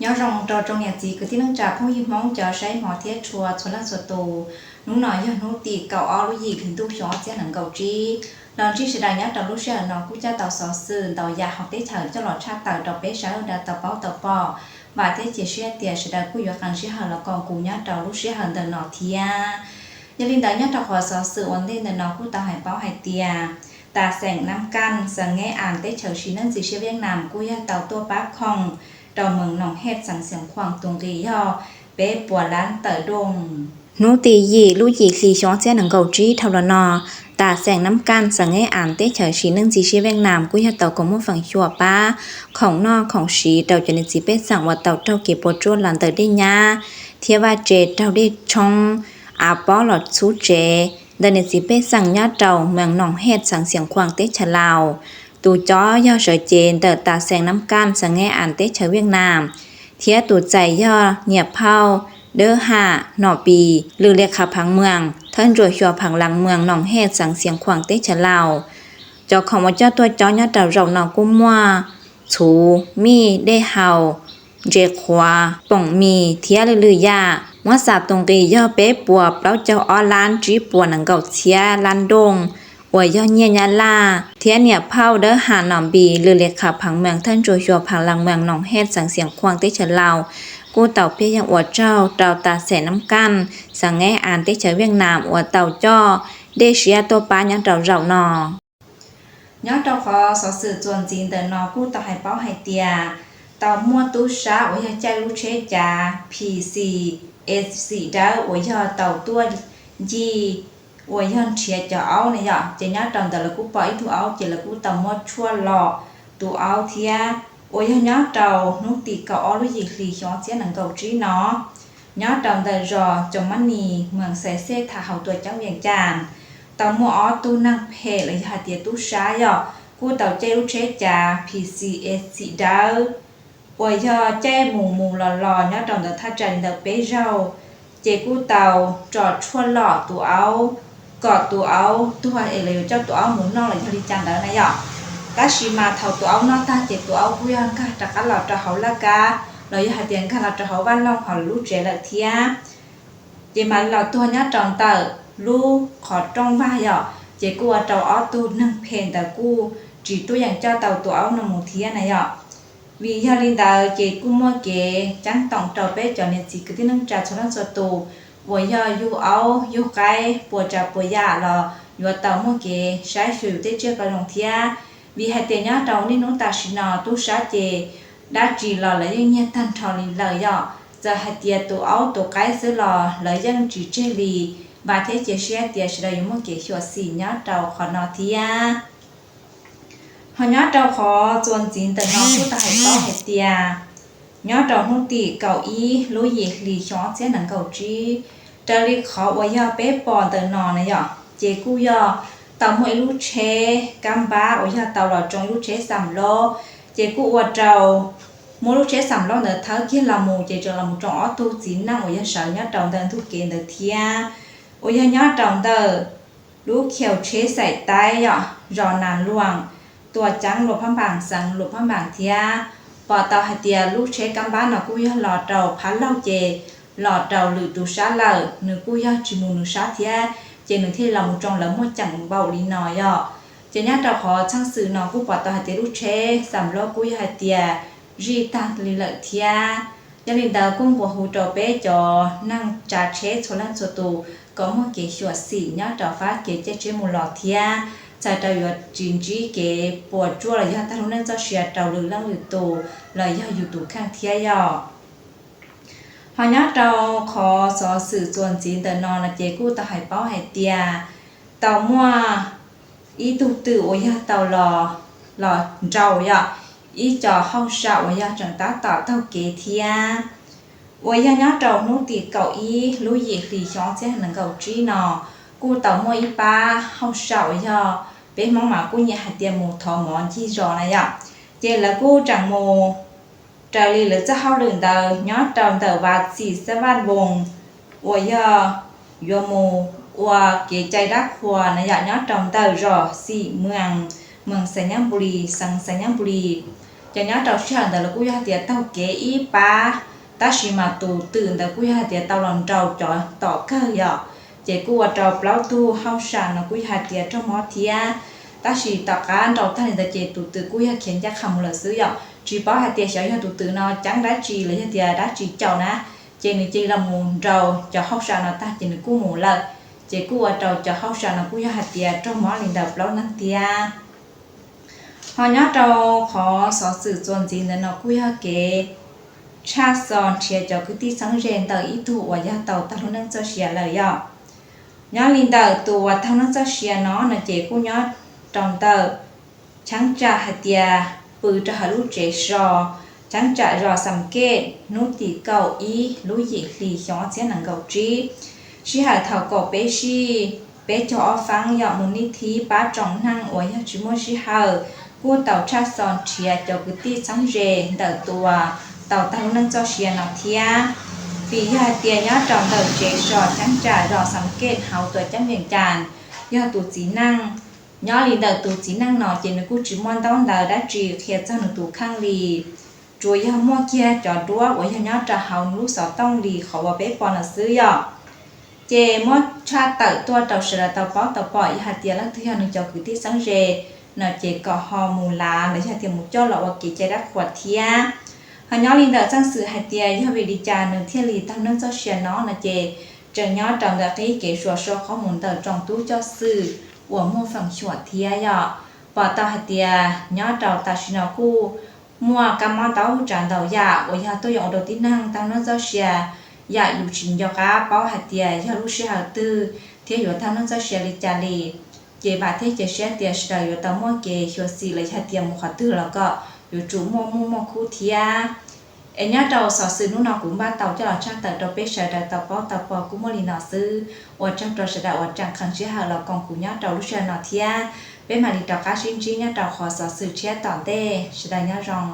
Nyob zoo rau tsoom niam txiv kwv tij neej tsa phooj ywg Hmoob cov saib hmov thiab tshua txhua leej txhua tus. Hnub no yog hnub tim kaum ob lub yim hli ntuj xyoo ob txhiab nees nkaum tsib. Los ntsib sawv daws nyob rau lub sij hawm no kuj coj tau xov xwm ntau yam hauv teb chaws coj los tshaj tawm rau peb sawv daws tau paub tau pom. Vam thiab cia siab tias sawv daws kuj yuav qee sij hawm los koom kuv nyob rau lub sij hawm ntawm no thiab. Yog li ntawd nyob rau qhov xov xwm ua ntej ntawm no kuj tau hais paub hais tias tas xeem Nam Kaj xeev Neb As teb chaws sim neej txiv siab Viaj Nam kuj yog tau tuaj pab khoom rau moos Noom Hej xeev Xiav Khuam tus nqi yog peb puas lab tawm dooj. Hnub tim yim lub yim hli xyoo ob txhiab nees nkaum tsib dhau los no, tas xeem Nam Kaj xeev Neb As teb chaws sim neej txiv siab Viaj Nam kuj yog tau koom muaj feem xyuam pab khoom noj khoom siv rau cov niam txiv pej xeem uas tau raug kev puas tsuaj los ntawm dej nyab thiab vaj tse raug dej tshoob av pob los txhub tsev ntawm niam txiv pej xeem nyob rau moos Noom Hej xeev Xiav Khuam teb chaws Laus. Tus cob yog sawv cev ntawm tas xeem Nam Kaj xeev Neb As teb chaws Viaj Nam, thiab tus txais yog niam phauj Dawb Ham Nom Pis lwm li qhav phav moos thawj ntsuam xyuas phav las moos Noom Hej xeev Xiav Khuam teb chaws Laus. Cov khoom uas coj tuaj cob nyob rau zaum no kuj muaj txhuv, mij, dej haus, ntses qhuav, poom mis thiab lwm lwm yam. Muab xam tus nqi yog peb puas plaub caug ob lab tsib puas nees nkaum txhiab lab dooj uas yog nyiaj Nyab Laj, thiab niam phauj Dawb Ham Nom Pis lwm li qhav phav moos thawj ntsuam xyuas phav las moos Noom Hej xeev Xiav Khuam teb chaws Laus kuj tau pheej yeej ua tsaug rau tas xeem Nam Kaj xeev Neb As teb chaws Viaj Nam uas tau coj dej siab tuaj pab nyob rau zaum no. Nyob rau qhov xov xwm txuas ntxiv ntawm no kuj tau hais paub hais tias tau muaj tub sab uas yog caij lub tsheb cav P C S xim dawb uas yog tau tuaj ncig uas yog nrhiav cov aub na yom, ces nyob rau ntawd lawv kuj pom ib tug aub ces lawv kuj tau muab tshuaj lom tus aub thiab, uas yog nyob rau hnub tim kaum ob lub yim hli xyoo ob txhiab nees nkaum tsib no, nyob rau ntawm zos Coos Mab Nis moos Xais Xej Thas hauv tuam ceeb Vias Cas, tau muaj ob tug neeg phem los yog hais tias tub sab yom, kuj tau caij lub tsheb cav P C S xim dawb uas yog caij mus mus los los nyob rau ntawm thaj tsam li ntawm peb zaug, ces kuj tau tso tshuaj lom tus aub kom tus aub tuag es lawv yuav coj tus aub mus noj los yog li cas ntawd na yom. Tab sis mas thaum tus aub noj tag ces tus aub kuj yog nkag rov qab los rau hauv laj kab los yog hais tias nkag los rau hauv vaj loog hauv lub tsev lawm thiab. Ces mam li los tuag nyob rau ntawm lub qhov rooj vag yom, ces kuj ua rau ob tug neeg phem ntawd kuj tsis tuaj yeem coj tau tus aub no mus thiab na yom. Vim yog li ntawd ces kuj muaj kev ceeb toom rau peb cov niam txiv kwv tij neej tsa txhua leej txhua tus uas yog yug aub yug qaib puas tsav puas yam los yuav tau muaj kev saib xyuas yus tej tsiaj kom zoo thiab. Vim hais tias nyob rau niaj hnub tam sim no tub sab ces dab tsi los lawv yeej nyiag tag nrho li lawm yom. Txawm hais tias tus aub tus qaib xwb los lawv yeej tsis tseg li. Vam thiab cia siab tias sawv daws yuav muaj kev xyuam xim nyob rau qhov no thiab. Ho nyob rau qhov txuas ntxiv ntawm no kuj tau hais paub hais tias nyob rau hnub tim kaum ib lub yim hli xyoo ob txhiab nees nkaum tsib, raws li qhov uas yog peb pom ntawm no na yom, ces kuj yog tau muaj ib lub tsheb kab npab uas yog tau los tsoo ib lub tsheb xam lob, ces kuj ua rau muab lub tsheb xam lob ntawd thawb kiag los mus ces tseem los mus tsoo ob tug txiv neej uas yog sawv nyob rau ntawm ntug kev ntawd thiab, uas yog nyob rau ntawm lub khiv tsheb xaim taib yom, zos Nas Luam, tuam ceeb Luam Phab Npaas xeev Luam Phab Npaas thiab. Pom tau hais tias lub tsheb kab npab no kuj yog los rau phab laug ces los rau lwm tus sab lawm, nws kuj yog tsis mus nws sab thiab, ces nws thiaj li los mus tsoo lawv muaj ceem npaum li no yom. Ces nyob rau qhov txheej xwm no kuj pom tau hais tias lub tsheb xam lob kuj yog hais tias zij tag li lawm thiab. Yog li ntawd kuj nqua hu rau peb cov neeg tsav tsheb txhua leej txhua tus kom muaj kev xyuam xim nyob rau fab kev caij tsheb mus los thiab, txhawm rau yuav tsis ntsib kev puas tsuaj los yog tag lub neej txoj sia rau lwm leej lwm tus los yog yus tus kheej thiab yom. Ho nyob rau qhov xov xwm txuas ntxiv ntawm no no ces kuj tau hais paub hais tias tau muaj ib tug twm uas yog tau los, los nrau yom, ib co hauj sam uas yog tseem tab tom taug kev thiab. Uas yog nyob rau hnub tim kaum ib lub yim hli xyoo ob txhiab nees nkaum tsib no, kuj tau muaj ib pab hauj sam uas yog peb Hmoob mas kuj nyiam hais tias mus thov mov ncig zos na yom, ces lawv kuj tseem mus raws li lawv txoj hauj lwm ntawd nyob rau ntawm Vas Xim Xab Vaj Voos, uas yog yuav mus ua kev cai dab qhuas na yom, nyob rau ntawm zos Xim Mws, moos Xais Nyab Npu Lis, xeev Xais Nyab Npu Lis. Ces nyob rau sij hawm ntawd los kuj yog hais tias taug kev ib pab, tab sis mas tus twm ntawd kuj yog hais tias tau los nrau cov tom kawg yom. Ces kuj ua rau plaub tug hauj sam no kuj yog hais tias raug mob thiab. Tab sis tom qab nrau tag li ntawd ces tus twm kuj yog khiav ncaj qha mus lawm xwb yom. Tsis paub hais tias xyov yog tus twm no ceeb dab tsi los yog tias dab tsi caum na, ces nws cia li los mus nrau cov hauj sam no tag ces nws kuj mus lawm. Ces kuj ua rau cov hauj sam no kuj yog hais tias raug mob li ntawm plaub leeg thiab. Ho nyob rau qhov xov xwm txuas ntxiv ntawd no kuj yog kev tshaj xo nrhiav cov kwv tij txheeb ze ntawm ib tug uas yog tau tag lub neej txoj sia lawm yom. Nyob li ntawm tus uas tag lub neej txoj sia no no ces kuj nyob rau ntawm cheeb tsam hais tias pw rau hauv lub tsev so cheeb tsam zos Xam Kej hnub tim kaum ib lub yim hli xyoo ob txhiab nees nkaum tsib, sij hawm thaum kaum peb sij peb caug ob feeb yom, mus nij thib pab tsoom neeg uas yog tsis muaj sij hawm kuj tau tshaj xo nrhiav cov kwv tij txheeb ze ntawm tus uas tau tag lub neej txoj sia no thiab. Vim yog hais tias nyob rau ntawm tsev so cheeb tsam zos Xam Kej hauv tuam ceeb Vees Cas yog tus txiv neej. Nyob li ntawm tus txiv neej no ces nws kuj tsis muaj ntaub ntawv dab tsi qhia txog nws tus kheej li, tsuas yog muaj kiag cov duab uas yog nyob rau hauv nws lub xov tooj li qhov uas peb pom no xwb yom. Ces muab tshaj tawm tuaj rau sawv daws tau paub tau pom, yog hais tias leej twg yog nws cov kwv tij txheeb ze no ces kom ho mus lav los yog tias mus coj los ua kev cai dab qhuas thiab. Ho nyob li ntawm txheej xwm hais tias yog vim li cas nws thiaj li tag neej txoj sia no no ces tseem nyob rau ntawm qib kev suav so qhov mus ntawm tsoom tub coj xwm uas muaj feem xyuam thiab yom. Pom tau hais tias nyob rau tam sim no kuj muaj kab mob ntau tsav ntau yam uas yog tuaj yeem ua rau tib neeg tag neej txoj sia, yam yus tsis nco qab paub hais tias yog lub sij hawm twg thiab yuav tag neej txoj sia li cas li. Ces vam thiab cia siab tias sawv daws yuav tau muaj kev xyuam xim los yog tias mus qhov twg los kom yuav tsum muaj muaj muaj khub thiab. Es nyob rau xov xwm hnub no kuv npaj tau coj los tshaj tawm rau peb sawv daws tau paub tau pom kuj muaj li no xwb. Ua tsaug rau sawv daws uas tseem qee sij hawm los koom kuv nyob rau lub sij hawm no thiab. Peb mam li rov qab sib ntsib nyob rau qhov xov xwm tshiab tom ntej, sawv daws nyob zoo.